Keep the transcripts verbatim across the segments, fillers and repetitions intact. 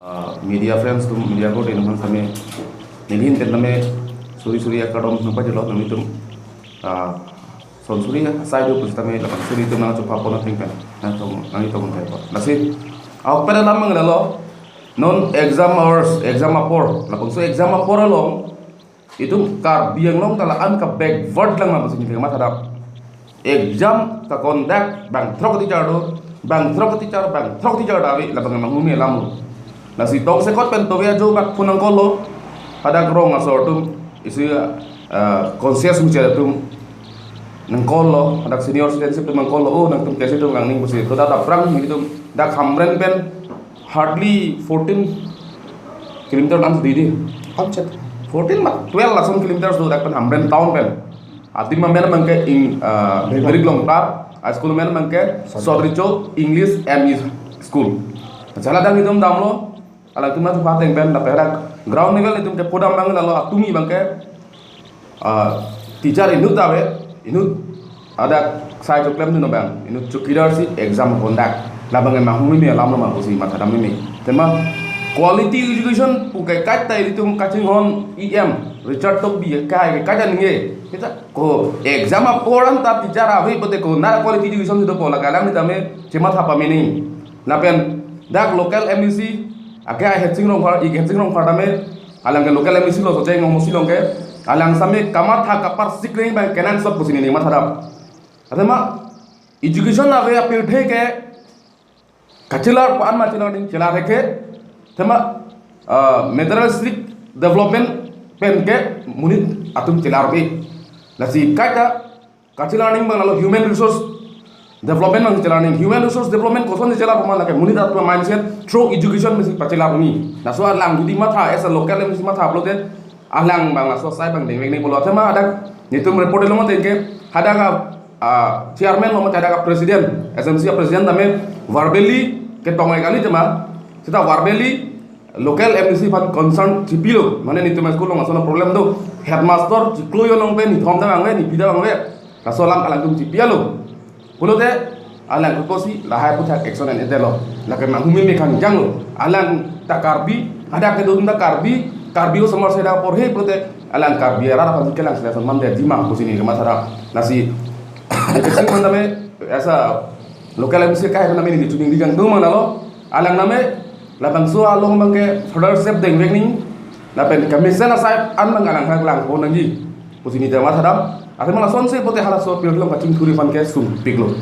Ah, media friends atum, media ko din man tame nelihin pen tame suri suri akardom nangpajirlo nanglitum. Ah, son suri asai do pusitame lapen suri atum nangchopapon ateng pen nangtong nangitong pen po. Lasi aok pen alam mang lalo, non exam hours, exam apor, lapen so exam apor along itum Karbi Anglong ta la-an ka backward lang ma pusi neli mathadam. Exam ka conduct bang throk teacher do, bang throk teacher, bang throk teacher dave, labang manghumeme alam lo. Lasi tongsekot pen tove ajo bak phone nangkol lo, hadak rong asor atum, isi, ah, conscious muchar atum nangkol lo, hadak senior citizenship atum nangkol lo, oh nangtum kesi atum kangning pusi, to dak aphrang nelitum dak Hamren pen hardly fourteen kilometer lang di di. Amchet. Fourteen ma twelve lason kilometers do dak pen Hamren town pen. Adim amen abangke ing, ah, Berik Longpar, high school amen abangke Sot Recho English M E school. Jala dak nelitum damlo, alangtum nangthu ateng pen, lapen dak ground level nelitum kepudam abang lalo atumi abangke, ah, teacher inut ave, inut hadak sai choklem dun abang, inut chowkidar si exam conduct. Labang manghumeme alam lo ma pusi mathadam meme. Tema quality education pu ke kaita ilitum kachinghon E M Richard Tokbi ke kai ke kaita ningje. Kita ko exam apor an ta teacher ave pote ko na quality education si dopo, la kalang ni tame chematha pameme nangji. Lapen dak local M D C ake ai Hetsing Rongphar, ik Hetsing Rongphar tame, alang ke local M D C lo Socheng Rongmosi along ke, alang same kamatha kapar sikring bang kenangsot pusi neli mathadam. Atema education ave apirthe ke kachelar pan ma chelar ding chelar ke, tema, ah, materialistic development pen ke monit atum chelar ave. Lasi kaita kachelar ning bang lalo human resource development bang chelar ning. Human resource development koson chelar puma lake monit atum mindset through education mesi pachelar uni. Laso alang jodi matha as a local mesi matha pulote alang bang laso sai bang dengvek nangji pulo. Tema hadak nelitum report lo mate ke hadak a, ah, chairman lo mate hadak a president, S M C a president tame verbally ketong ai kali tema. Seta verbally local M D C aphan concern chipilo, mane nelitum school along ason problem do, headmaster chiklo jon along pen nithom ta vangve, niphli ta vangve, laso alam alangtum chipi-etlo. Pulote alang kosi lahai aputhak action en-edetlo. Lake manghumeme kangjanglo. Alang ta Karbi, hadak kedo ta Karbi, Karbi osomar si dak porhe pulote alang Karbi arat aphan kelang selection man detji ma pusi neli mathadam. Lasi, kesi mandame asa local M C kai mandame neli chuning digang do mang lalo. Alang tame labangso along abangke further step dengvek nangji, lapen commission aside an bang alang hak lang pon nangji pusi neli mathadam. Athe ma lasonsi pote halaso apirthe along kachingthur aphan ke sumpiklo.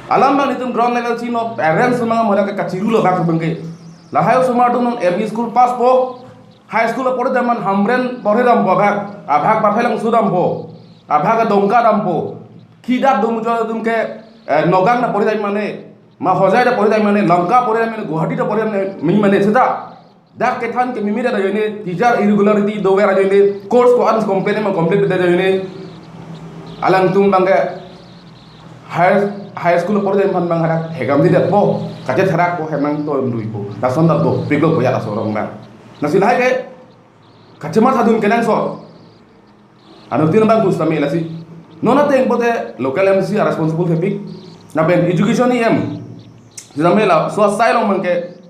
Alam bang nelitum ground level chino, parents mang moda ke kachirulo bang abangke. Lahai osomar atum non M E school pass po, high school apor dampo, Hamren porhe dampo, abhag, abhag Pathelangso dampo, abhag Dongka dampo. Khidat dum jo dum ke, eh, Nagaon ta porhe dam mane, ma Hojai ta porhe dam mane, Lanka porhe dam mane, Guwahati ta porhe dam mane, mane seta. Dak kethan kememe ta ajoine, teacher irregularity dover ajoine, course ko-an complete ma complete ta ajoine. Alangtum abangke high, high school porhe dam aphan bang hadak hegam di detpo, kachetherak po, hemang to emdui po. Lason ta dopiklo po ya laso arong bang. Lasi lahai ke kachematha dun kenangsot. Anuttin bang pusitame lasi. Non ateng pote local M C a responsible kepik. Lapen education E M sitame laso asai along abangke,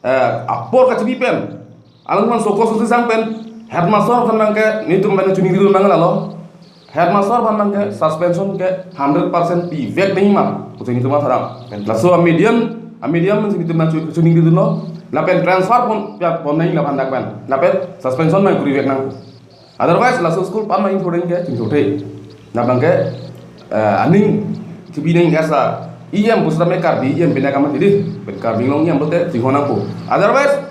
eh, apor kachipi pen, alangphan soko sosi sang pen, headmaster aphan abangke nelitum pen chuning didun bang lalo. Headmaster aphan abangke suspension ke hundred percent pivek nangji ma pusi nelitum mathadam. Laso a medium, a medium si nelitum nangchu-, chuning didunlo. Lapen transfer pon, pia pon nangji laphan dak pen. Lapen suspension ma kurivek nang. Otherwise laso school pan ma ingthur ke chingthurthe. Labangke, eh, aning chipi nangji asa E M pusitame Karbi E M pina kamatha di, pen Karbi Anglong E M pulote chinghon nangpo. Otherwise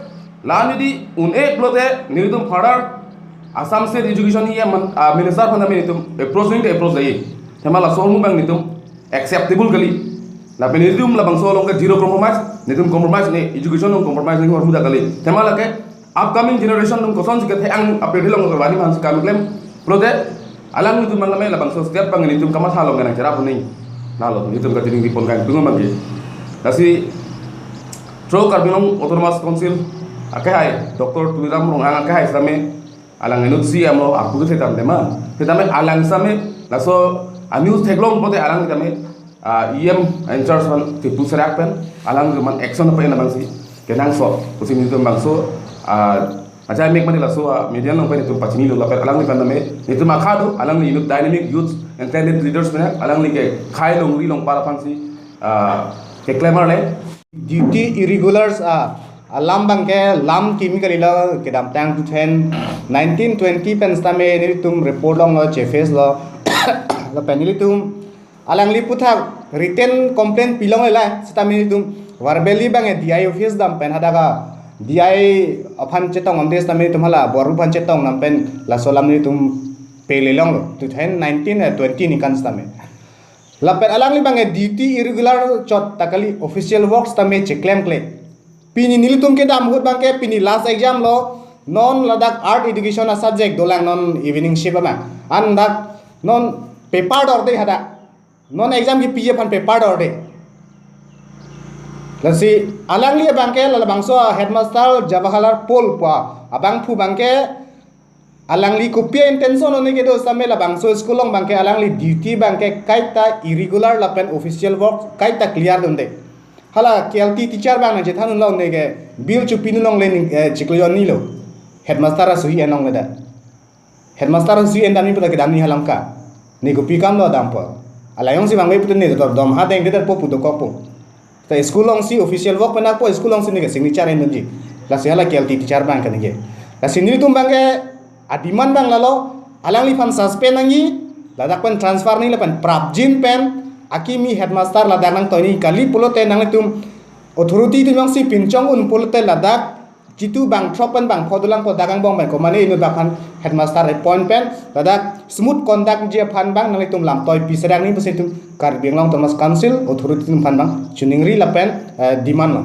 la jodi un-e pulote nelitum further Assam State Education E M, ah, minister aphan nelitum approach nangji approach dai. Tema laso ahormu bang nelitum acceptable kali. Lapen nelitum labangso along ke zero compromise, nelitum compromise ne education along compromise ne ahormu ta kali. Tema lake upcoming generation atum kosonsi kethe-ang apirthe along kevani mansi kam klem. Pulote alanglitum abang kame labangso step bang nelitum kamatha along nangcherap huni. Lalo nelitum kachini di pon kangtung abangke. Lasi through Karbi Anglong Autonomous Council akehai Doctor Tuliram Ronghang akehai sitame alang inut C M lo aku ke thetan tema. Sitame alang sitame laso a news theklong pote alang sitame, ah, E M in charge aphan kepu serak pen alang juman action pen abangsi kenangsot pusi nelitum bangso, ah, ajai mek mane laso, ah, media along pen nelitum pachinilo lapen alangli pen tame nelitum akha do, alangli inut dynamic youth and talented leaders pen alangli ke khei longri longpar aphansi, ah, keklem arle. Duty irregulars, ah, alam abangke lam kimi kalilo, kedamtang two thousand nineteen twenty pen sitame nelitum report longlo, chefes lo, lapen nelitum alangli aphuthak written complaint pilongle la, sitame nelitum verbally abang D I office dam pen hadak D I aphan chetong amde sitame nelitum hala boru aphan chetong dam pen laso alam nelitum pele longlo two thousand nineteen, eh, twenty aningkan sitame. Lapen alangli abang duty irregular chot ta kali, official work sitame cheklemkle. Pini nelitum kedam ahut abangke pini last exam lo, non ladak art education a-subject dolang non evening shift abang. An dak non paper dorde hadak. Non exam kipiji aphan paper dorde. Lasi alangli abangke labangso headmaster Jawaharlal Pol pu abangphu abangke alangli kopi a-intention one kedo sitame labangso school along abangke alangli duty abangke kaita irregular lapen official work kaita clear dunde. Hala K L T teacher abang nangchethan unlo, ne ke bill chopidun longle, ne, eh, chiklo jonni lo. Headmaster asuhi en longle da. Headmaster asuhi en damji puta kedamji halam ka. Ne kopi akam lo dampo. Alang jongsi vangve puta ne dor dom ha dengde darpo pu dokokpo. Ta school alongsi official work pen akpo, school alongsi ne ke signature endunji. Lasi hala K L T teacher abang ke ne ke. Lasi nelitum abangke a-demand abang lalo, alangliphan suspend nangji, ladak pen transfer nangji lapen prapjin pen akimi headmaster ladak nangtoi nangji kali pulote nanglitum authority atum jongsi pinchong un pulote ladak jitu bangthrok pen bangpho dolang pu dak angbong pen komane inut bak aphan headmaster appoint pen ladak smooth conduct ji aphan abang nanglitum lamtoi piserak nangji pusi nelitum Karbi Anglong Autonomous Council authority atum aphan abang chiningri lapen, eh, demand lo.